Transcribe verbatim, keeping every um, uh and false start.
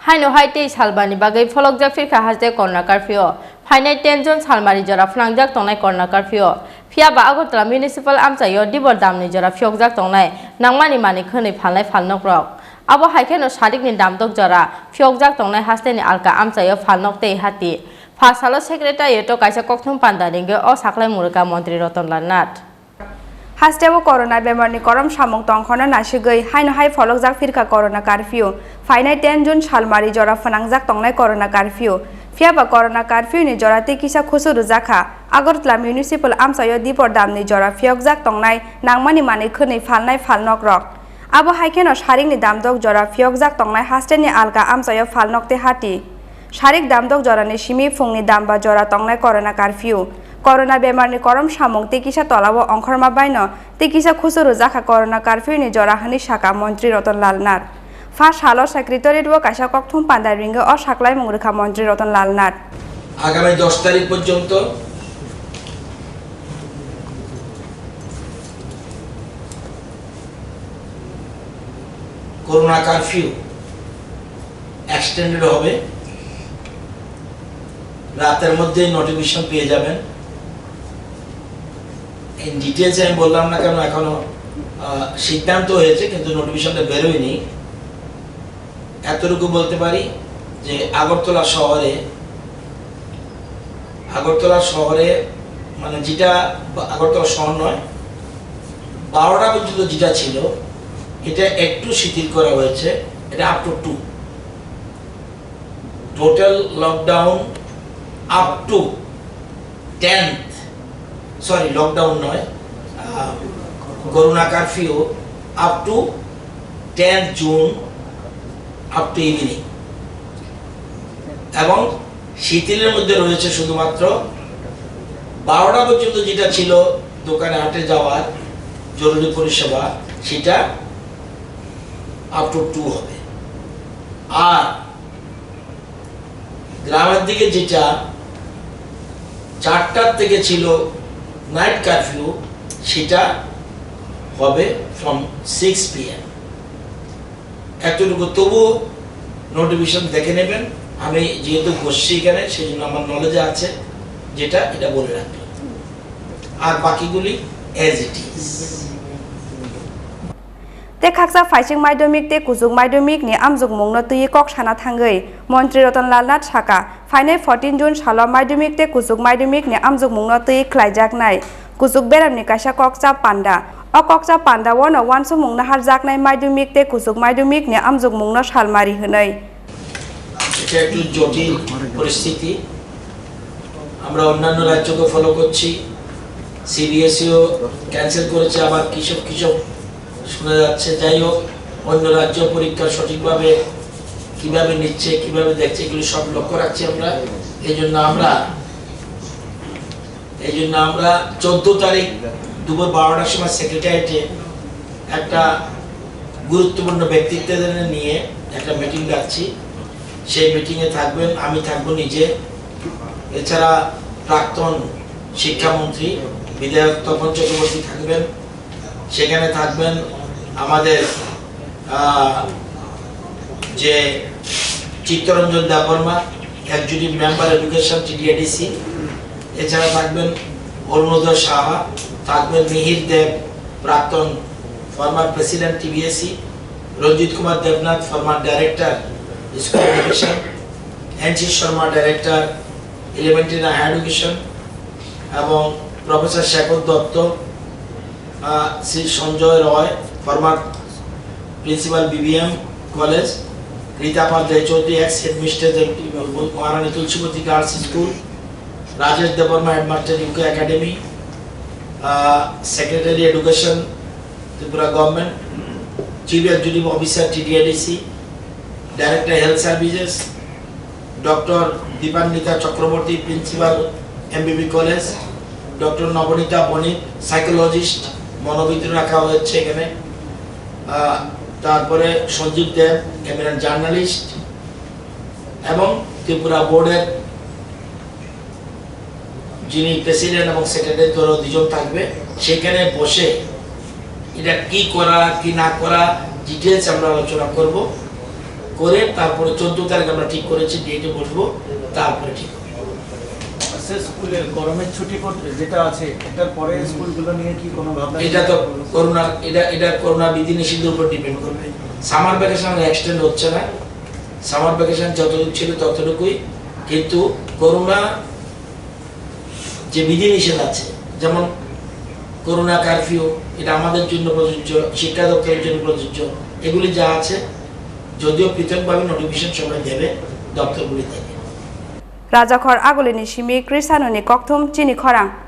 Haino hai tei salbani bagwi pholokjak phirkha haste corona curfew. Phainai ten June salmari jora phwnangjak tongnai corona curfew. Phiya ba Agartala Municipal amchaio dibor damni jora phiyokjak tongnai nangmani manwi khwnwi phalnai phalnokrok. Abo hai kheno sarikni damdok jora phiyokjak tongnai hasteni alka amchaio phalnok tei hati. Pha salo secretariat-o kaisa kokthum panda ringwi o saklai murwkha Montri Ratan Lal Nath. Hasteo corona bemarni korom samung tongkhorno nasigwi haino hai pholokjak phirkha corona curfew. Phainai ten June salmari jora phwnangjak tongnai corona curfew. Phiya ba corona curfew ni jora tei kisa khusu rwjakha. Agartala Municipal amchaio dibor damni jora phiyokjak tongnai nangmani manwi khwnwi phalnai phalnokrok. Abo hai kheno sarikni damdok jora phiyokjak tongnai hasteni alka amchaio phalnok tei hati. Sarik damdok jorani simi phungni damba jora tongnai corona curfew. Corona bemarni korom samung tei kisa tolao ongkhorma baino tei kisa khusu rwjakha corona curfew ni jora hwnwi sakha Montri Ratan Lal Nath. Pha salo secretariat-o kaisa kokthum panda ringwi o saklaimung rwkha Montri Ratan Lal Nath. আগামী দশ তারিখ পর্যন্ত corona curfew extended হবে। রাতের মধ্যে নোটিফিকেশন পেয়ে যাবেন। In details আমি বললাম না, কারণ এখনো আহ, সিদ্ধান্ত হয়েছে, কিন্তু নোটিফিকেশনটা বেরোয়নি। এতটুকু বলতে পারি যে আগরতলা শহরে, আগরতলা শহরে, মানে, যেটা বা-, আগরতলা শহর নয়, বারোটা পর্যন্ত যেটা ছিল, এটা একটু শিথিল করা হয়েছে। এটা up to two, total lockdown up to tenth, sorry, lockdown নয়, uh, corona curfew up to tenth June, up to evening. এবং শিথিলের মধ্যে রয়েছে শুধুমাত্র বারোটা পর্যন্ত যেটা ছিল দোকানে হাটে যাওয়ার জরুরি পরিষেবা, সেটা আপ টু টু হবে। আর গ্রামের দিকে যেটা চারটার থেকে ছিল নাইট কারফিউ, সেটা হবে ফ্রম সিক্স পিএম। এতটুকু, তবুও নোটিফিকেশন দেখে নেবেন। আমি যেহেতু বসছি এখানে, সেই জন্য আমার নলেজে আছে, যেটা, এটা বলে রাখলাম। আর বাকিগুলি as it is. Tei khaksa phaising madhyamik tei kuchuk madhyamik ni amjokmung no twiwi kok sana thangwi Montri Ratan Lal Nath sakha, phainai fourteen June salo madhyamik tei kuchuk madhyamik ni amjokmung no twiwi khlaijaknai kuchuk beram ni kaisa kokcha panda. O kokcha panda o no uansukmung naharjaknai madhyamik tei kuchuk madhyamik ni amjokmung no salmari hwnwi. এটা একটু জটিল পরিস্থিতি। আমরা অন্যান্য রাজ্যকে ফলো করছি, সিবিএসইও ক্যান্সেল করেছে, আবার কিসব কিসব শোনা যাচ্ছে। যাই হোক, অন্য রাজ্য পরীক্ষা সঠিকভাবে কিভাবে নিচ্ছে, কিভাবে দেখছে, এগুলি সব লক্ষ্য রাখছি আমরা। এই জন্য আমরা, এই জন্য আমরা চোদ্দ তারিখ দুপুর বারোটার সময় সেক্রেটারিয়েটে একটা গুরুত্বপূর্ণ ব্যক্তিত্বদের নিয়ে একটা মিটিং ডাকছি। সেই মিটিংয়ে থাকবেন, আমি থাকবো নিজে, এছাড়া প্রাক্তন শিক্ষামন্ত্রী বিধায়ক তপন চক্রবর্তী থাকবেন, সেখানে থাকবেন আমাদের, আহ, যে Chittaranjan Debbarma, executive member education TDADC, এছাড়া থাকবেন অরুণোদয় সাহা, থাকবেন মিহির দেব, প্রাক্তন former president TBSC, Ranjit Kumar Debnath, former director school education, NC Sharma, director elementary higher education, এবং professor Shekhar Dutta, uh, Shri Sanjay Roy, former principal BBM college, Rita Pal Dey Chowdhury, ex headmistress Maharani Tulsibati girls school, Rajesh Debbarma, headmaster UK academy, uh, secretary education Tripura government, chief executive officer টিডিএডিসি, director health services, doctor Dipanwita Chakraborty, principal MBB college, doctor Nabanita Banik, psychologist, মনোবিদ রাখা হয়েছে এখানে। আহ, তারপরে সঞ্জীব দেব, এমিরেন্ট জার্নালিস্ট, এবং ত্রিপুরা বোর্ডের যিনি প্রেসিডেন্ট এবং সেক্রেটারি, ধরো দুজন থাকবে, সেখানে বসে এটা কি করা কি না করা ডিটেলস আমরা আলোচনা করব। করে তারপরে চোদ্দ তারিখ আমরা ঠিক করেছি, ডেটে বসবো, তারপরে ঠিক হবে। স্যার, স্কুলের গরমের ছুটি পর-, যেটা আছে, এটার পরে স্কুলগুলো নিয়ে কি কোনো ভাবনা এটা তো চিন্তা করলো? করোনা, এটা এটা করোনা বিধি নিষেধের উপর ডিপেন্ড করবে। সামার ভ্যাকেশন এক্সটেন্ড হচ্ছে না, সামার ভ্যাকেশন যতটুকু ছিল ততটুকুই, কিন্তু করোনা যে বিধি নিষেধ আছে, যেমন করোনা কারফিউ, এটা আমাদের জন্য প্রযোজ্য, শিক্ষা দপ্তরের জন্য প্রযোজ্য, এগুলি যা আছে যদিও পৃথকভাবে নোটিফিকেশন সময় দেবে দপ্তরগুলি থেকে। Rajakhor Agulini simi Krisanoni kokthum chini khorang.